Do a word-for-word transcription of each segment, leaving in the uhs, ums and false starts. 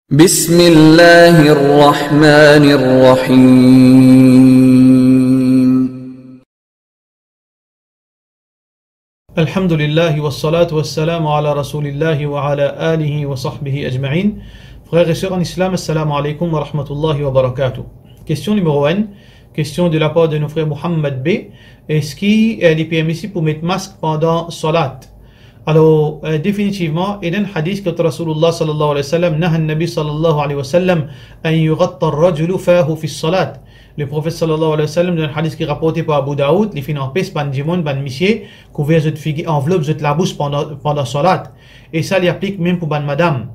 بسم الله الرحمن الرحيم. الحمد لله والصلاة والسلام على رسول الله وعلى آله وصحبه أجمعين. Frères et sœurs en islam, assalamu alaikum wa rahmatullahi wa barakatuh. Question numéro un, question de la part de nos frères Mohamed B. Eski, euh, li permisib pou met mask pandan salat? Alor, euh, definitivman, ena enn hadis kot Rasoulullah sallallahu alayhi wa sallam, naha an-Nabi sallallahu alayhi wa sallam an yughatta ar-rajulu fahu fi salat. Le Profet sallallahu alayhi wa sallam, dan enn hadis ki raporte par Abu Daoud, li finn anpes bann dimoun, bann misie, kouver zot figi, anvlop zot labous pandan, pandan salat. E sa, li aplik mem pou bann madam.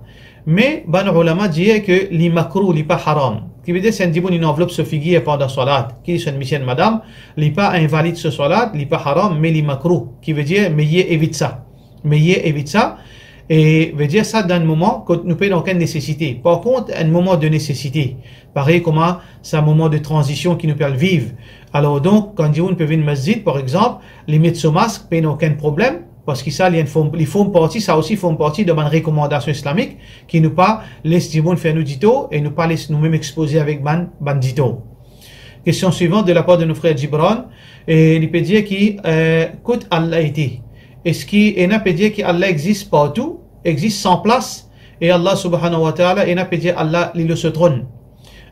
Me bann oulama dir ke li makrouh, li pa haram. Ki vedir, si enn dimoun inn anvlop so figir pandan salat, ki li so enn misie, enn madam, li pa invalid so salat, li pa haram, me li makrouh. Ki vedir, meyer evit sa. Meyer evit sa. E vedir sa dan enn moman kot nou pena okenn nesesite. Par kont, enn moman de nesesite, parey kouma sa moman de tranzision ki nou pe al viv. Alor donk, kan dimoun pe vinn masjid, par exanp, li met so mask, pena okenn problem, parski sa, li enn form, li form parti, sa osi form parti dan bann rekomandasion islamik, ki nou pa les dimoun fer nou ditor e nou pa les nou mem expoze avek bann, bann ditor. Question suivante de la part de nos frères Gibran, e li pe dir ki, euh, kot Allah ete? Eski ena pe dir ki Allah exist partou, exist san plas, e Allah subhanahu wa ta'ala, ena pe dir Allah li lor so tronn?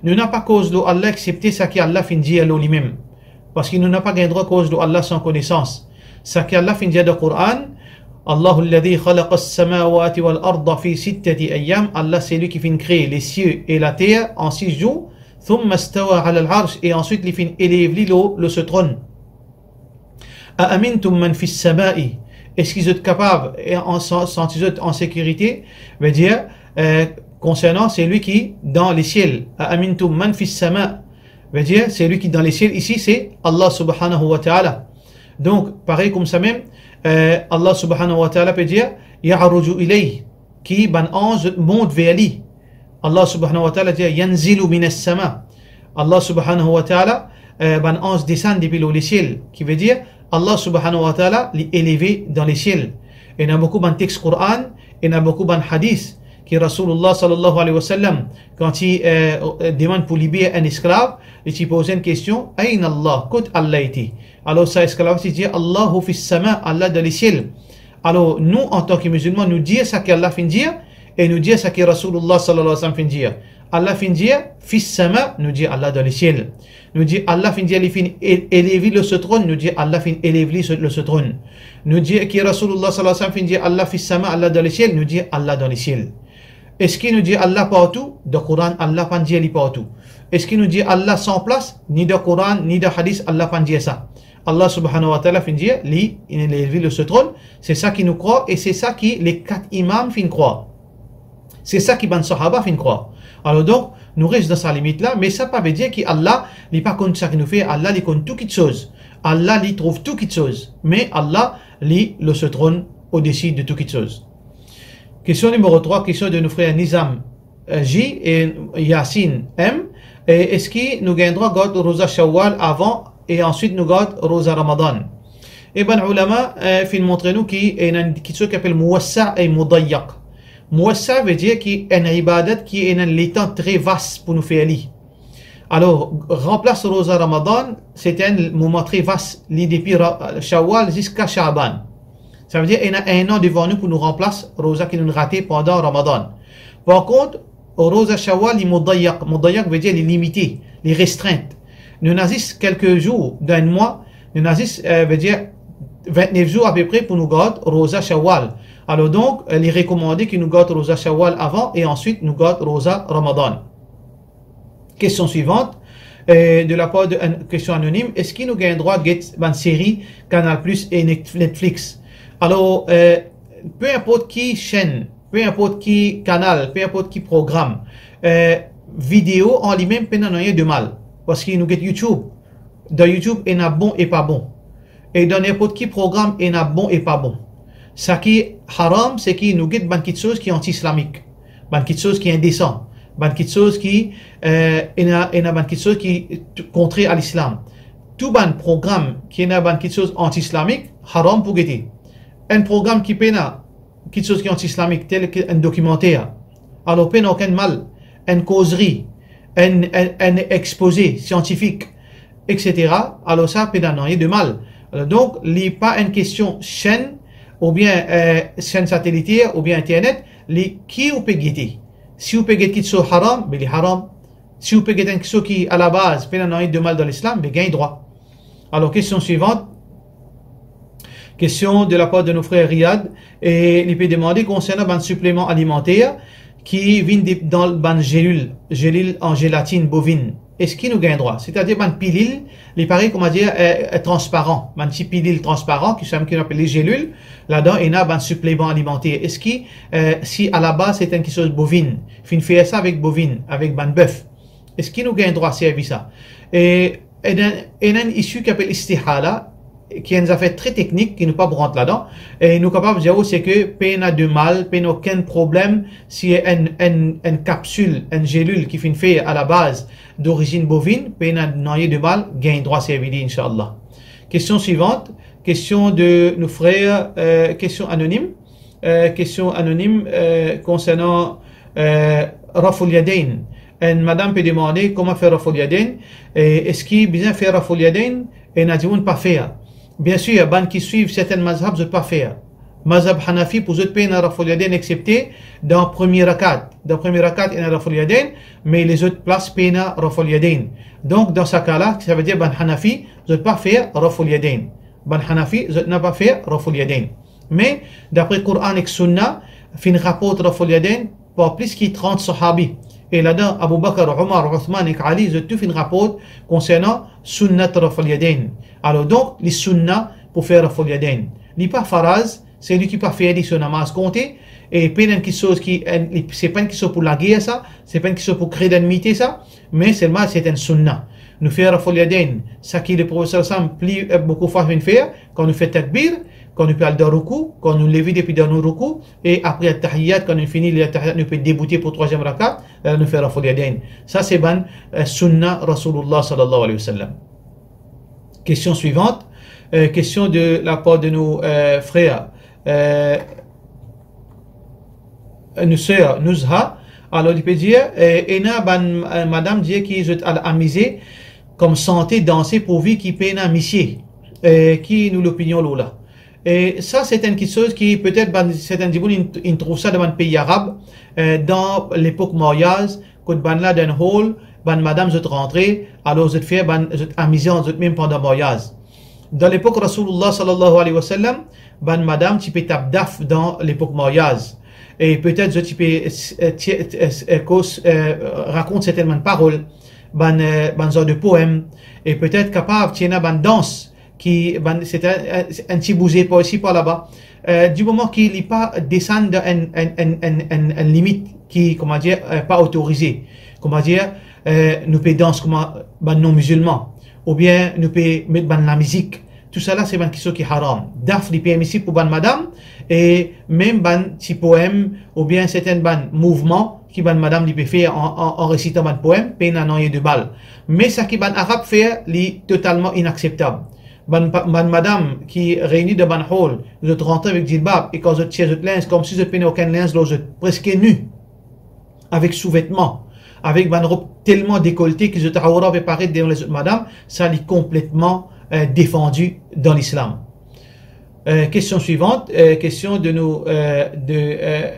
Nou napa koz lor Allah exsepte sa ki Allah finn dir lor limem, parski nou napa gagn drwa koz lor Allah san konesans. Sa ki Allah finn dir dan Koran, Allahu alladhi khalaqa as-samawati wal arda fi sittati ayyam, Allah se li ki finn kree lesie e later an sis zour, thumma stawa ala al-arsh, e answit li finn elev li lor, lor so tronn. A amintum man fis samai, eski zot kapav, e, an, san-, santi zot an sekirite? Vedir, eh, konsernan selwi ki dan lesiel. A amintum man fis sama, vedir selwi ki dan lesiel, isi se Allah subhanahu wa ta'ala. Donk, parey koumsa mem, eh, Allah subhanahu wa ta'ala pe dir, ya'ruju ilayh, ki bann anz mont ver li. Allah subhanahu wa ta'ala dir, yanzilu minas sama. Allah subhanahu wa ta'ala, eh, bann anz desann depi lor lesiel. Ki vedir, Allah subhanahu wa ta'ala, li eleve dan lesiel. Ena boukou bann text Koran, ena boukou bann hadis ki Rasoulullah sallallahu alayhi wa sallam, kan ti, eh, demann pou liber enn esklav, li ti poz enn kestion, ayna Allah, kot Allah ete? Alor sa esklav ti dir, Allahu fis sama, Allah dan lesiel. Alor, nou, antan ki mizilman, nou dir sa ki Allah finn dir, e nou dir sa ki Rasoulullah sallallahu alayhi wa sallam finn dir. Allah finn dir, fis sama, nou dir Allah dan lesiel. Nou dir Allah finn dir li finn e-, elev li lor so tronn, nou dir Allah finn elev li so, lor so tronn. Nou dir ki Rasoulullah sallallahu alayhi wa sallam finn dir Allah fis sama, Allah dan lesiel, nou dir Allah dan lesiel. Eski nou dir Allah partou? Dan Koran, Allah pann dir li partou. Eski nou dir Allah san plas? Ni dan Koran, ni dan hadis, Allah pann dir sa. Allah subhanahu wa ta'ala finn dir li, li elev li lor so tronn, se sa ki nou krwar e se sa ki le kat imam finn krwar. Se sa ki bann sahaba finn krwar. Alor donk, nou res dan sa limit la, me sa pa vedir ki Allah, li pa konn sa ki nou fer, Allah, li konn tou kitsoz. Allah, li trouv tou kitsoz, me Allah, li lor so tronn odesi de tou kitsoz. Kestion nimero trwa, kestion de nou frer Nizam, eh, J e Yasin M. E eski nou gagn drwa gard Roza Shawwal avan e answit nou gard Roza Ramadan? E bann oulama, eh, finn montre nou ki ena enn kitsoz ki apel muwassa e mudayyaq. Muwassa vedir ki enn ibadat ki ena enn letan tre vas pou nou fer li. Alor, ranplas Roza Ramadan, se enn moman tre vas, li depi Ra-, Shawwal ziska Shaaban. Sa vedir ena enn an devan nou pou nou ranplas roza ki nou rate pandan Ramadan. Par kont, Roza Shawwal, li mudayyaq. Mudayyaq vedir li limite, li restrenn. Nou ena zis kelke zour dan enn mwa, nou ena zis, eh, vedir vintnef zour apepre pou nou gard Roza Shawwal. Alor donk, eh, li rekomande ki nou gard Roza Shawwal avan e answit nou gard Roza Ramadan. Kestion swivant, eh, de la par de enn kestion anonim, eski nou gagn drwa get bann seri Canal Plus e Net-, Netflix? Alor, eh, pe inport ki senn, pe inport ki kanal, pe inport ki program, eh, video an limem pena nanye de mal, parski nou get YouTube. Dan YouTube, ena bon e pa bon. E dan ninport ki program, ena bon e pa bon. Sa ki haram, se ki nou get bann kitsoz ki anti-islamik, bann kitsoz ki indesan, bann kitsoz ki, eh, ena, ena bann kitsoz ki t-, kontre a lislam. Tou bann program ki ena bann kitsoz anti-islamik, haram pou gete. Enn program ki pena kitsoz ki anti-islamik, tel ki enn dokimanter, alor pena okenn mal. enn kozri, enn, enn, enn expoze siantifik, et cetera. Alor sa pena nanye de mal. Alor donk, li pa enn kestion chaîne oubien, eh, chaîne satellitaire oubien internet, li ki ou pe gete. Si ou pe get kiksoz haram, be li haram. Si ou pe get enn kiksoz ki, a la baz, pena nanye de mal dan lislam, be gagn drwa. Alor, kestion swivant. Kestion de lapar de nou frer Riyad, e li pe demande konsernan bann sipleman alimanter ki vinn de, dan bann zelil, zelil an zelatinn bovinn. Eski nou gagn drwa? Setadir bann pilil, li parey, koumadir, eh, eh, transparan. Bann ti pilil transparan, ki same ki nou apel li zelil, ladan ena bann sipleman alimanter. Eski, eh, si a la baz se enn kiksoz bovinn, finn fer sa avek bovinn, avek bann bef, eski nou gagn drwa servi sa? E, ena, ena enn issue ki apel istihala, ki enn zafer tre teknik, ki nou pa pou rant ladan. E nou kapav dir ou, se ke pena de mal, pena okenn problem, si enn, enn, enn kapsil, enn zelil ki finn fer a la baz dorizinn bovinn, pena nanye de mal, gagn drwa servi li, inshallah. Kestion swivant, kestion de nou frer, eh, kestion anonim, eh, kestion anonim, eh, konsernan, eh, raf'ul yadayn. Enn madam pe demande kouma fer raf'ul yadayn, e eski bizin fer raf'ul yadayn, ena dimoun pa fer. Biensir, bann ki swiv sertenn mazhab, zot pa fer. Mazhab Hanafi, pou zot pena raf'ul yadayn, exepte dan premie rakat. Dan premie rakat, ena raf'ul yadayn, me lezot plas pena raf'ul yadayn. Donk, dan sa ka la, savedir bann Hanafi, zot pa fer raf'ul yadayn. Bann Hanafi, zot napa fer raf'ul yadayn. Me, dapre Koran ek Sunna, finn raport raf'ul yadayn par plis ki trant sahabi. E ladan, Abu Bakr, Omar, Othman ek Ali, zot tou finn raport konsernan sunnat raf'ul yadayn. Alor donk, li sunna pou fer raf'ul yadayn. Li pa faraz, selwi ki pa fer li, so namaz konte, e pena enn kiksoz ki, enn, li, se pa enn kiksoz pou lager sa, se pa enn kiksoz pou kre dan limite sa, me selman se enn sunna. Nou fer raf'ul yadayn, sa ki Leprofet sallallahu alayhi wa sallam pli, eh, boukou fwa finn fer, kan nou fer takbir, kan nou pe al dan roukou, kan nou leve depi dan nou roukou, e apre at-tahiyat, kan nou fini le at-tahiyat, nou pe deboute pou trwaziem rakat, la nou fer raf'ul yadayn. Sa se bann, eh, sunna Rasoulillah sallallahu alayhi wa sallam. Kestion swivant, eh, kestion de lapar de nou, eh, frer, eh, nou ser Nuzha. Alor, li pe dir, eh, ena bann, eh, madam dir ki zot al amize, kouma sante, danse, pourvi ki pena misie. Eh, ki nou lopinion lor la? E sa, se enn kiksoz ki petet bann, serten dimoun inn, inn trouv sa dan bann pei arab, eh, dan lepok maryaz, kot bann la dan enn hall, bann madam zot rantre, alor zot fer bann, zot amizans zot mem pandan maryaz. Dan lepok Rasoulillah sallallahu alayhi wa sallam, bann madam ti pe tap daf dan lepok maryaz. E petet zot ti pe, eh, ti, eh, eh, koz, eh, rakont serten bann parol, bann, eh, bann zar de poem, e petet kapav ti ena bann dans, ki, bann, se enn, enn ti bouze par isi, par laba. Eh, di moman ki li pa desann dan enn, enn, enn, enn, enn, enn limit ki, koumadir, eh, pa otorize. Koumadir, eh, nou pe dans kouma bann non-mizilman, oubien nou pe met bann lamizik. Tousala, se bann kiksoz ki haram. Daf, li permisib pou bann madam, e mem bann ti poem, oubien serten bann mouvman ki bann madam li pe fer an, an, an resitan bann poem, pena nanye de mal. Me sa ki bann arab fer, li totalman inakseptab. Bann pa-, bann madam ki reyni dan bann hall, zot rantre avek jilbab, e kan zot tir zot linz, koumsi zot pena okenn linz lor zot, preske ni, avek souvetman, avek bann rob telman dekolte ki zot awra pe paret devan lezot madam, sa li konpletman, eh, defandi dan lislam. Eh, kestion swivant, eh, kestion de nou, eh, de, eh,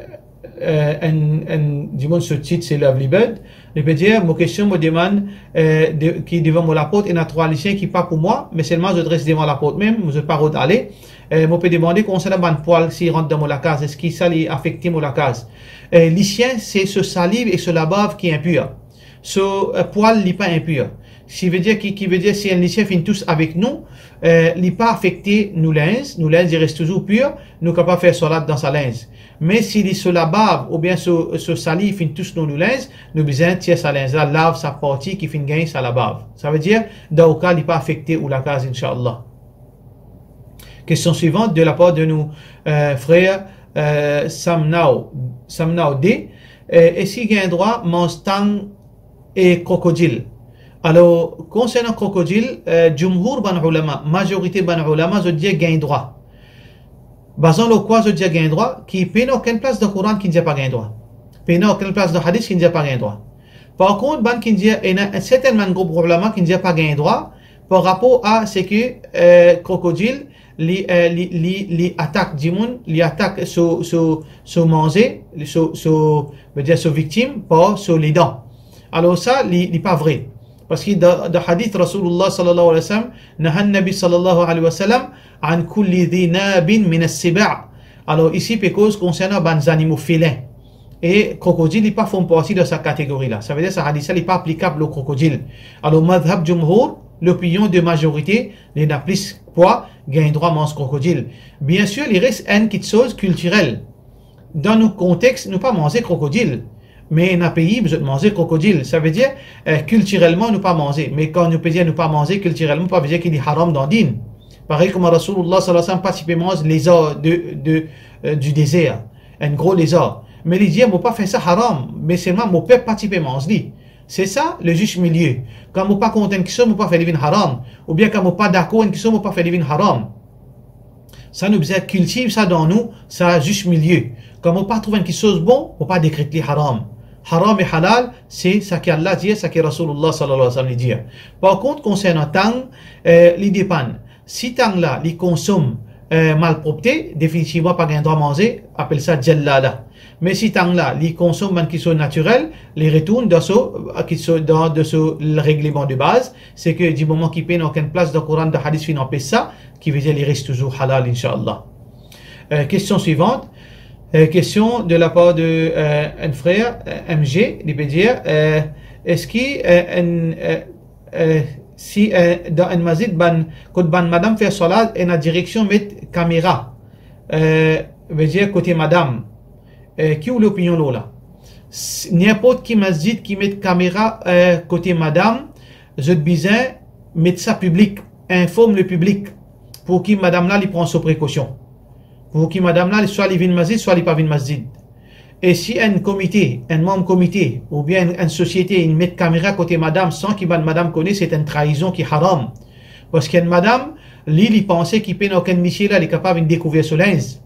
eh, enn, enn dimoun, so tit se Lovely Bird. Li pe dir, mo kestion, mo demann, eh, de, ki devan mo laport, ena trwa lisien ki pa pou mwa, me selman zot res devan laport mem, zot pa rod ale. Eh, mo pe demande konsernan bann pwal si rant dan mo lakaz, eski sa li afekte mo lakaz? Eh, lisien, se so saliv e so labav ki inpir. So, eh, pwal, li pa inpir. Ki vedir ki, ki vedir si enn lisien finn tous avek nou, eh, li pa afekte nou linz, nou linz li res touzour pir, nou kapav fer swalawat dan sa linz. Me si li so labav oubien so, so saliv finn tous nou, nou linz, nou bizin tir sa linz la, lav sa parti ki finn gagn sa labav. Savedir, dan ou ka, li pa afekte ou lakaz, inshallah. Kestion swivant, de lapar de nou, eh, frer, eh, Samnao, Samnao de, eh, eski gagn drwa manz tang e krokodil? Alor, konsernan krokodil, eh, djoumhour bann oulama, mazorite bann oulama, zot dir gagn drwa. Bazan lor kwa zot dir gagn drwa? Ki pena okenn plas dan Koran ki dir pa gagn drwa. Pena okenn plas dan hadis ki dir pa gagn drwa. Par kont, bann ki dir, ena enn serten bann group ulama ki dir pa gagn drwa, par rapor a seki, eh, krokodil, li, eh, li, li, li atak dimoun, li atak so, so, so manze, so, so, vedir so viktim, par so ledan. Alor sa, li, li pa vre. Parski dan, dan hadith Rasoulillah sallallahu alayhi wa sallam, naha Nabi sallallahu alayhi wa sallam, an kulli dhi nabin min as-sib'. Alor isi pe koz konsernan bann zanimo felin. E krokodil, li pa form parti dan sa kategori la. Savedir sa hadith la, li pa aplikab lor krokodil. Alor, madhab jumhur, lopinion de mazorite, li ena plis pwa, gagn drwa manz krokodil. Biensir, li res enn kitsoz kiltirel. Dan nou kontex, nou pa manze krokodil. Me ena pei, zot manze krokodil. Savedir, eh, kiltirelman, nou pa manze. Me kan nou pe dir nou pa manze kiltirelman, pa vedir ki li haram dan din. Parey kouma Rasoulillah sallallahu alayhi wa sallam pa ti pe manz lezar de, de, eh, di dezer. Enn gro lezar. Me li dir, mo pa fer sa haram, me selman mo pep pa ti pe manz li. Se sa, le zis milie. Kan mo pa kontan enn kitsoz, mo pa fer li vinn haram. Oubien kan mo pa dakor enn kitsoz, mo pa fer li vinn haram. Sa nou bizin kiltiv sa dan nou, sa zis milie. Kan mo pa trouv enn kitsoz bon, mo pa dekret li haram. Haram e halal, se sa ki Allah dir, sa ki Rasoulillah sallallahu alayhi wa sallam li dir. Par kont, konsernan tang, eh, li depann. Si tang la, li konsom, eh, malpropte, definitivman pa gagn drwa manze, apel sa jallala. Me si tang la, li konsom bann kitsoz natirel, li retourn dan so, eh, kitsoz, dan, dan so regleman de baz, seki di moman ki pena okenn plas dan Koran, dan hadith finn anpes sa, ki vedir li res touzour halal, inshallah. Eh, kestion swivant. Eh, kestion de la par de, eh, enn frer, eh, M G, li pe dir, eh, eski, eh, enn, eh, eh, si, eh, dan enn masjid bann, kot bann madam fer swala, ena direksion met kamera, eh, vedir kote madam, eh, ki ou lopinion lor la? S-, ninport ki masjid ki met kamera, eh, kote madam, zot bizin met sa piblik, inform le piblik, pou ki madam la, li pran so prekosion. Pou ki madam la, li, swa li vinn masjid, swa li pa vinn masjid. E si enn komite, enn manm komite, oubien enn, enn sosiete, inn met kamera kote madam san ki bann madam kone, se enn traizon ki haram. Parski enn madam, li, li panse ki pena okenn misie la, li kapav vinn dekouver so linz.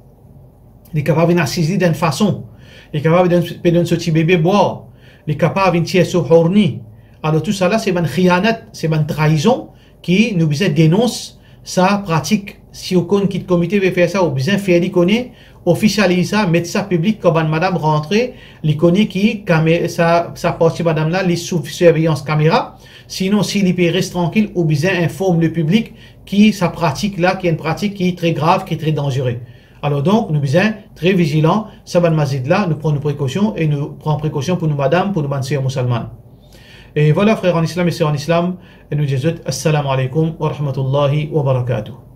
Li kapav vinn asiz li dan enn fason. Li kapav donn, pe donn so ti bebe bwar. Li kapav vinn tir so horni. Alor tousala, se bann khiyanat, se bann traizon ki nou bizin denons sa pratik. Si ou konn ki komite pe fer sa, ou bizin fer li kone, ofisializ sa, met sa piblik, kan bann madam rantre, li kone ki kame-, sa, sa parti madam la, li sou surveillance kamera. Sinon, si li pe res trankil, ou bizin inform le piblik ki sa pratik la, ki enn pratik ki tre grav, ki tre danzere. Alor donk, nou bizin tre vizilan, sa bann masjid la, nou pran nou prekosion e nou pran prekosion pou nou madam, pou nou bann ser misilman. E vwala, frer an islam e ser an islam, e nou dir zot, assalamu alaikum wa rahmatullahi wa barakatuh.